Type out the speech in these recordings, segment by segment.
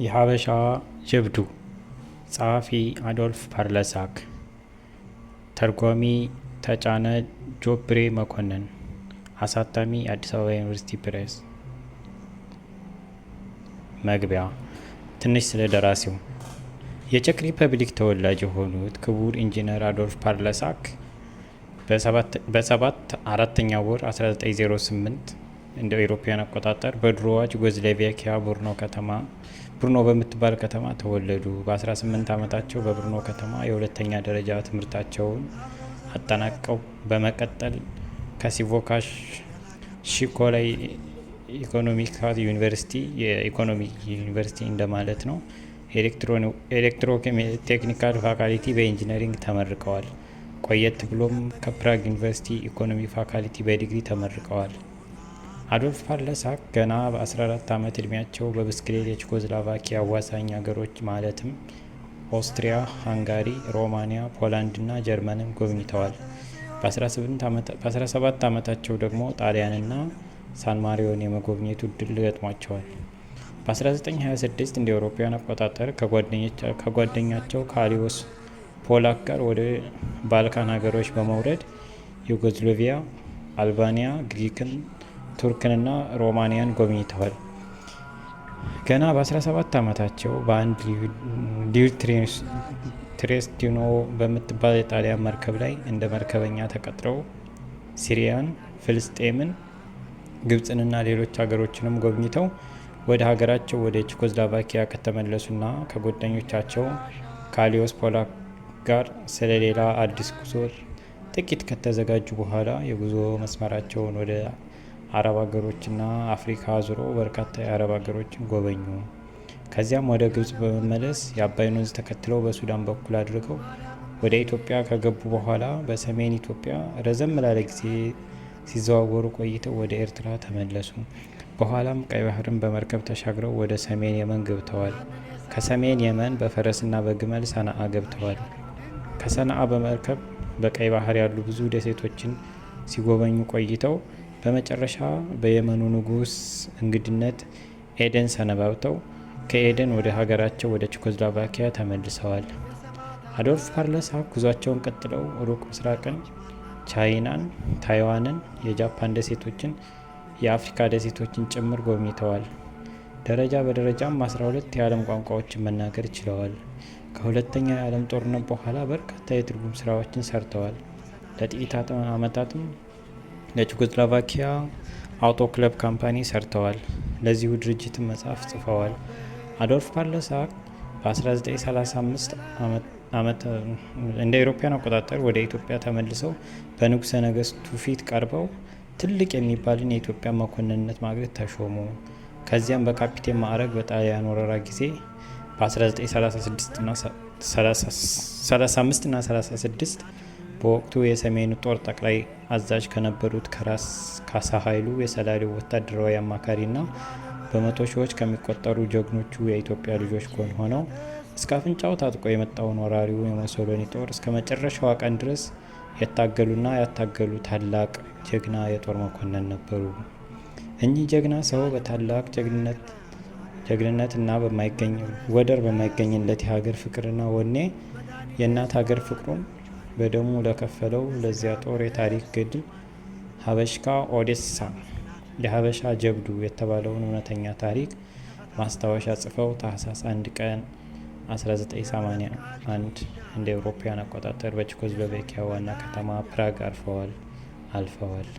የሀበሻ ጀብዱ። ጸሐፊ አዶልፍ ፓርለሳክ፣ ተርጓሚ ተጫነ ጆብሬ መኮንን፣ አሳታሚ አዲስ አበባ ዩኒቨርሲቲ ፕሬስ። መግቢያ። ትንሽ ስለ ደራሲው። የቼክ ሪፐብሊክ ተወላጅ የሆኑት ክቡር ኢንጂነር አዶልፍ ፓርለሳክ በሰባት አራተኛ ወር 1908 እንደ አውሮፓውያን አቆጣጠር በድሮዋ ዩጎዝላቪያ ቡርኖ ከተማ ብርኖ በምትባል ከተማ ተወለዱ። በ18 ዓመታቸው በብርኖ ከተማ የሁለተኛ ደረጃ ትምህርታቸውን አጠናቀው በመቀጠል ከሲቮካሽ ሺኮላይ ኢኮኖሚካ ዩኒቨርሲቲ፣ የኢኮኖሚ ዩኒቨርሲቲ እንደማለት ነው፣ electrotechnical faculty በ engineering ተመርቀዋል። ቆየት ብሎም ከፕራግ ዩኒቨርሲቲ ኢኮኖሚ ፋካልቲ በዲግሪ ተመርቀዋል። አዶልፍ ፓርለሳክ ገና በ14 ዓመት ዕድሜያቸው በብስክሌት የቼኮስሎቫኪያ አዋሳኝ ሀገሮች ማለትም ኦስትሪያ፣ ሃንጋሪ፣ ሮማንያ፣ ፖላንድና ጀርመንን ጎብኝተዋል። በ17 ዓመታቸው ደግሞ ጣሊያንና ሳን ማሪኖን የመጎብኘቱ እድል ገጥሟቸዋል። በ1926 እንደ አውሮፓውያን አቆጣጠር ከጓደኛቸው ከአሊዮስ ፖላክ ጋር ወደ ባልካን ሀገሮች በመውረድ ዩጎዝላቪያ፣ አልባኒያ፣ ግሪክን፣ ቱርክንና ሮማንያን ጎብኝተዋል። ገና በ17 ዓመታቸው በአንድ ሊር ትሬስቲኖ በምትባል የጣሊያን መርከብ ላይ እንደ መርከበኛ ተቀጥረው ሲሪያን፣ ፍልስጤምን፣ ግብጽንና ሌሎች ሀገሮችንም ጎብኝተው ወደ ሀገራቸው ወደ ቼኮስሎቫኪያ ከተመለሱና ከጓደኞቻቸው ከአሊዮስ ፖላክ ጋር ስለሌላ አዲስ ጉዞ ጥቂት ከተዘጋጁ በኋላ የጉዞ መስመራቸውን ወደ አረብ ሀገሮችና አፍሪካ አዙሮ በርካታ የአረብ ሀገሮችን ጎበኙ። ከዚያም ወደ ግብጽ በመመለስ የአባይን ወንዝ ተከትለው በሱዳን በኩል አድርገው ወደ ኢትዮጵያ ከገቡ በኋላ በሰሜን ኢትዮጵያ ረዘም ላለ ጊዜ ሲዘዋወሩ ቆይተው ወደ ኤርትራ ተመለሱ። በኋላም ቀይ ባህርን በመርከብ ተሻግረው ወደ ሰሜን የመን ገብተዋል። ከሰሜን የመን በፈረስና በግመል ሰነአ ገብተዋል። ከሰነአ በመርከብ በቀይ ባህር ያሉ ብዙ ደሴቶችን ሲጎበኙ ቆይተው በመጨረሻ በየመኑ ንጉስ እንግድነት ኤደን ሰነባብተው ከኤደን ወደ ሀገራቸው ወደ ቼኮስሎቫኪያ ተመልሰዋል። አዶልፍ ፓርለሳክ ጉዟቸውን ቀጥለው ሩቅ ምስራቅን፣ ቻይናን፣ ታይዋንን፣ የጃፓን ደሴቶችን፣ የአፍሪካ ደሴቶችን ጭምር ጎብኝተዋል። ደረጃ በደረጃም 12 የዓለም ቋንቋዎችን መናገር ችለዋል። ከሁለተኛው የዓለም ጦርነት በኋላ በርካታ የትርጉም ስራዎችን ሰርተዋል። ለጥቂት ዓመታትም ለቼኮስሎቫኪያ Auto Club company ሰርተዋል። ለዚሁ ድርጅትም መጽሐፍ ጽፈዋል። አዶልፍ ፓርለሳክ በ1935 ዓመት እንደ አውሮፓውያን አቆጣጠር ወደ ኢትዮጵያ ተመልሰው በንጉሰ ነገስቱ ፊት ቀርበው ትልቅ የሚባልን የኢትዮጵያ መኮንንነት ማዕረግ ተሾሙ። ከዚያም በካፒቴን ማዕረግ በጣሊያን ወረራ ጊዜ በ1935 እና 36 በወቅቱ የሰሜኑ ጦር ጠቅላይ አዛዥ ከነበሩት ከራስ ካሳ ኃይሉ የሰላሌው ወታደራዊ አማካሪና በመቶ ሺዎች ከሚቆጠሩ ጀግኖቹ የኢትዮጵያ ልጆች ጎን ሆነው እስከ አፍንጫው ታጥቆ የመጣውን ወራሪው የሙሶሎኒ ጦር እስከ መጨረሻዋ ቀን ድረስ የታገሉና ያታገሉ ታላቅ ጀግና የጦር መኮንን ነበሩ። እኚህ ጀግና ሰው በታላቅ ጀግንነትና በማይገኝ ወደር በማይገኝለት የሀገር ፍቅርና ወኔ የእናት ሀገር ፍቅሩን በደሙ ለከፈለው ለዚያ ጦር የታሪክ ገድል ሀበሽካ ኦዴሳ የሀበሻ ጀብዱ የተባለውን እውነተኛ ታሪክ ማስታወሻ ጽፈው ታህሳስ 1 ቀን 1981 እንደ አውሮፓውያን አቆጣጠር በቼኮስሎቫኪያ ዋና ከተማ ፕራግ አርፈዋል አልፈዋል።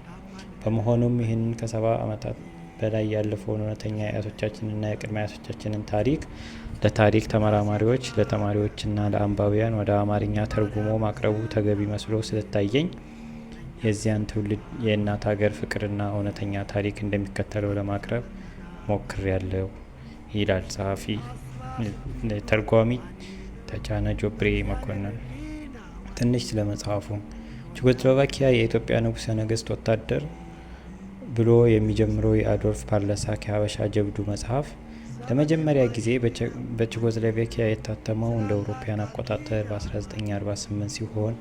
በመሆኑም ይህንን ከ70 ዓመታት በላይ ያለፈውን እውነተኛ የአያቶቻችንና የቅድመ አያቶቻችንን ታሪክ ለታሪክ ተመራማሪዎች፣ ለተማሪዎችና ለአንባቢያን ወደ አማርኛ ተርጉሞ ማቅረቡ ተገቢ መስሎ ስለታየኝ የዚያን ትውልድ የእናት ሀገር ፍቅርና እውነተኛ ታሪክ እንደሚከተለው ለማቅረብ ሞክሬያለሁ ይላል ጸሐፊ ተርጓሚ ተጫነ ጆብሬ መኮንን። ትንሽ ስለ መጽሐፉ። ቼኮስሎቫኪያ የኢትዮጵያ ንጉሰ ነገስት ወታደር ብሎ የሚጀምረው የአዶልፍ ፓርለሳክ የሀበሻ ጀብዱ መጽሐፍ ለመጀመሪያ ጊዜ በቼኮስሎቫኪያ የታተመው እንደ አውሮፓውያን አቆጣጠር በ1948 ሲሆን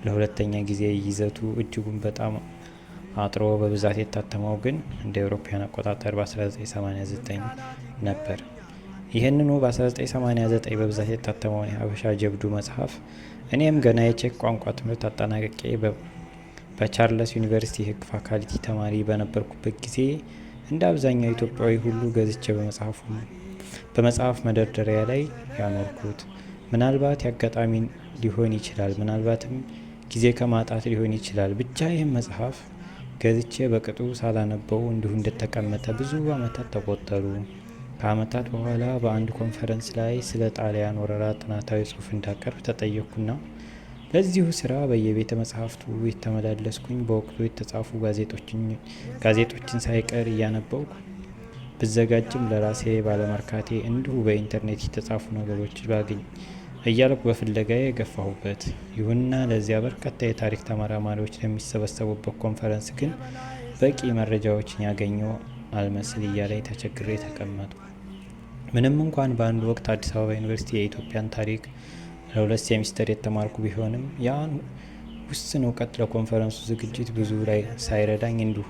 ለሁለተኛ ጊዜ ይዘቱ እጅጉን በጣም አጥሮ በብዛት የታተመው ግን እንደ አውሮፓውያን አቆጣጠር በ1989 ነበር። ይህንኑ በ1989 በብዛት የታተመውን የሀበሻ ጀብዱ መጽሐፍ እኔም ገና የቼክ ቋንቋ ትምህርት አጠናቅቄ በቻርለስ ዩኒቨርሲቲ ሕግ ፋካልቲ ተማሪ በነበርኩበት ጊዜ እንደ አብዛኛው ኢትዮጵያዊ ሁሉ ገዝቼ በመጽሐፍ መደርደሪያ ላይ ያኖርኩት። ምናልባት ያጋጣሚ ሊሆን ይችላል፣ ምናልባትም ጊዜ ከማጣት ሊሆን ይችላል። ብቻ ይህም መጽሐፍ ገዝቼ በቅጡ ሳላነበው እንዲሁ እንደተቀመጠ ብዙ ዓመታት ተቆጠሩ። ከዓመታት በኋላ በአንድ ኮንፈረንስ ላይ ስለ ጣሊያን ወረራ ጥናታዊ ጽሑፍ እንዳቀርብ ተጠየቅኩና ለዚሁ ስራ በየቤተ መጽሐፍቱ የተመላለስኩኝ በወቅቱ የተጻፉ ጋዜጦችን ሳይቀር እያነበብኩ ብዘጋጅም ለራሴ ባለመርካቴ እንዲሁ በኢንተርኔት የተጻፉ ነገሮች ባገኝ እያልኩ በፍለጋዬ የገፋሁበት። ይሁንና ለዚያ በርካታ የታሪክ ተመራማሪዎች ለሚሰበሰቡበት ኮንፈረንስ ግን በቂ መረጃዎችን ያገኘው አልመስል እያለኝ ተቸግሬ ተቀመጥኩ። ምንም እንኳን በአንድ ወቅት አዲስ አበባ ዩኒቨርሲቲ የኢትዮጵያን ታሪክ ለ2 ሴሚስተር የተማርኩ ቢሆንም ያን ውስን እውቀት ለኮንፈረንሱ ዝግጅት ብዙ ላይ ሳይረዳኝ እንዲሁ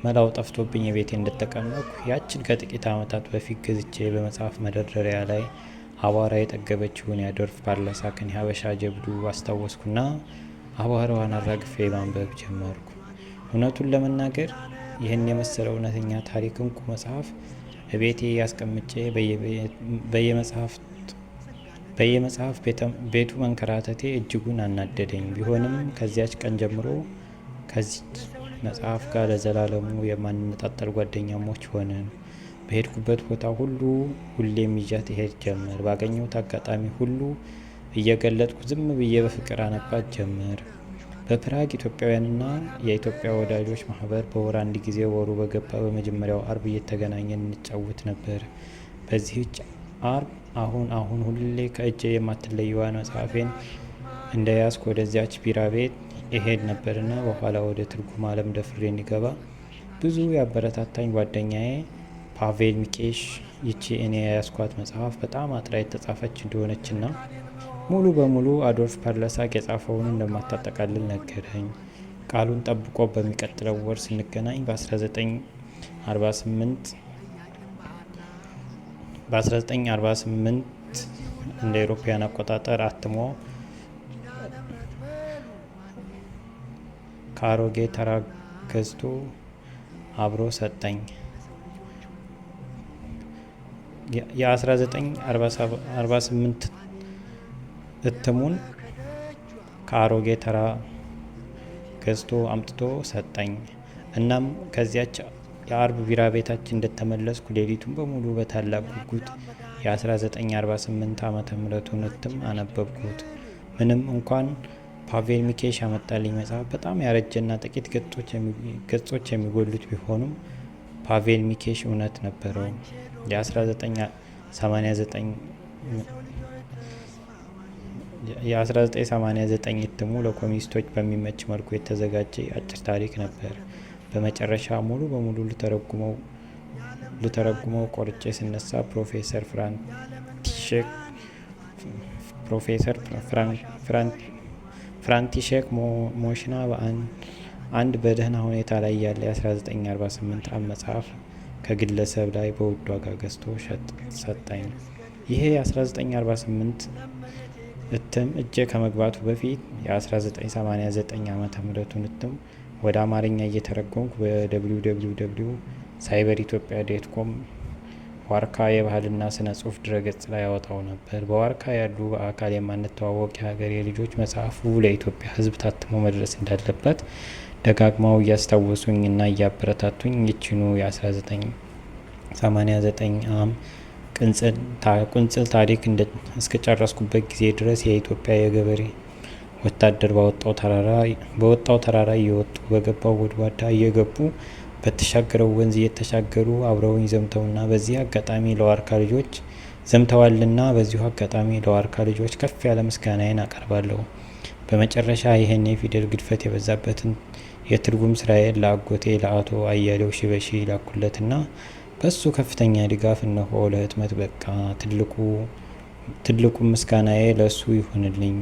መላው ጠፍቶብኝ የቤቴ እንደተቀመጥኩ ያችን ከጥቂት ዓመታት በፊት ገዝቼ በመጽሐፍ መደርደሪያ ላይ አቧራ የጠገበችውን የአዶልፍ ፓርለሳክን የሀበሻ ጀብዱ አስታወስኩና አቧራዋን አራግፌ ማንበብ ጀመርኩ። እውነቱን ለመናገር ይህን የመሰለ እውነተኛ ታሪክ እንቁ መጽሐፍ እቤቴ አስቀምጬ በየመጽሐፍ ቤቱ መንከራተቴ እጅጉን አናደደኝ። ቢሆንም ከዚያች ቀን ጀምሮ ከዚች መጽሐፍ ጋር ለዘላለሙ የማንነጣጠል ጓደኛሞች ሆንን። በሄድኩበት ቦታ ሁሉ ሁሌም ይዣት እሄድ ጀመር። ባገኘሁት አጋጣሚ ሁሉ እየገለጥኩ ዝም ብዬ በፍቅር አነባት ጀመር። በፕራግ ኢትዮጵያውያንና የኢትዮጵያ ወዳጆች ማህበር በወር አንድ ጊዜ ወሩ በገባ በመጀመሪያው አርብ እየተገናኘን እንጫወት ነበር። በዚህች አርብ አሁን አሁን ሁሌ ከእጄ የማትለየዋን መጽሐፌን እንደያዝኩ ወደዚያች ቢራ ቤት እሄድ ነበርና በኋላ ወደ ትርጉም ዓለም ደፍሬ እንዲገባ ብዙ ያበረታታኝ ጓደኛዬ ፓቬል ሚኬሽ ይቺ እኔ የያዝኳት መጽሐፍ በጣም አጥራ የተጻፈች እንደሆነችና ሙሉ በሙሉ አዶልፍ ፓርለሳክ የጻፈውን እንደማታጠቃልል ነገረኝ። ቃሉን ጠብቆ በሚቀጥለው ወር ስንገናኝ በ1948 እንደ አውሮፓውያን አቆጣጠር አትሞ ከአሮጌ ተራ ገዝቶ አብሮ ሰጠኝ። የ1948 እትሙን ከአሮጌ ተራ ገዝቶ አምጥቶ ሰጠኝ። እናም ከዚያች የአርብ ቢራ ቤታችን እንደተመለስኩ ሌሊቱን በሙሉ በታላቅ ጉጉት የ1948 ዓመተ ምህረቱን እትም አነበብኩት። ምንም እንኳን ፓቬል ሚኬሽ ያመጣልኝ መጽሐፍ በጣም ያረጀና ጥቂት ገጾች የሚጎሉት ቢሆኑም ፓቬል ሚኬሽ እውነት ነበረው። የ1989 እትሙ ለኮሚኒስቶች በሚመች መልኩ የተዘጋጀ አጭር ታሪክ ነበር። በመጨረሻ ሙሉ በሙሉ ልተረጉመው ቆርጬ ስነሳ ፕሮፌሰር ፍራንቲሼክ ሞሽና አንድ በደህና ሁኔታ ላይ ያለ የ1948 ዓ.ም መጽሐፍ ከግለሰብ ላይ በውድ ዋጋ ገዝቶ ሰጠኝ። ይሄ የ1948 እትም እጄ ከመግባቱ በፊት የ1989 ዓመተ ምህረቱን እትም ወደ አማርኛ እየተረጎምኩ በ www.cyberethiopia.com ዋርካ የባህልና ስነ ጽሁፍ ድረገጽ ላይ ያወጣው ነበር። በዋርካ ያሉ በአካል የማንተዋወቅ የሀገሬ ልጆች መጽሐፉ ለኢትዮጵያ ሕዝብ ታትሞ መድረስ እንዳለበት ደጋግመው እያስታወሱኝ እና እያበረታቱኝ ይችኑ የ1989 ዓ.ም ቁንጽል ታሪክ እስከጨረስኩበት ጊዜ ድረስ የኢትዮጵያ የገበሬ ወታደር በወጣው ተራራ እየወጡ በገባው ጎድጓዳ እየገቡ በተሻገረው ወንዝ እየተሻገሩ አብረውኝ ዘምተውና በዚህ አጋጣሚ ለዋርካ ልጆች ዘምተዋልና በዚሁ አጋጣሚ ለዋርካ ልጆች ከፍ ያለ ምስጋናዬን አቀርባለሁ። በመጨረሻ ይህን የፊደል ግድፈት የበዛበትን የትርጉም ስራዬን ለአጎቴ ለአቶ አያሌው ሽበሺ ላኩለትና በሱ ከፍተኛ ድጋፍ እነሆ ለህትመት በቃ። ትልቁ ምስጋናዬ ለሱ ይሁንልኝ።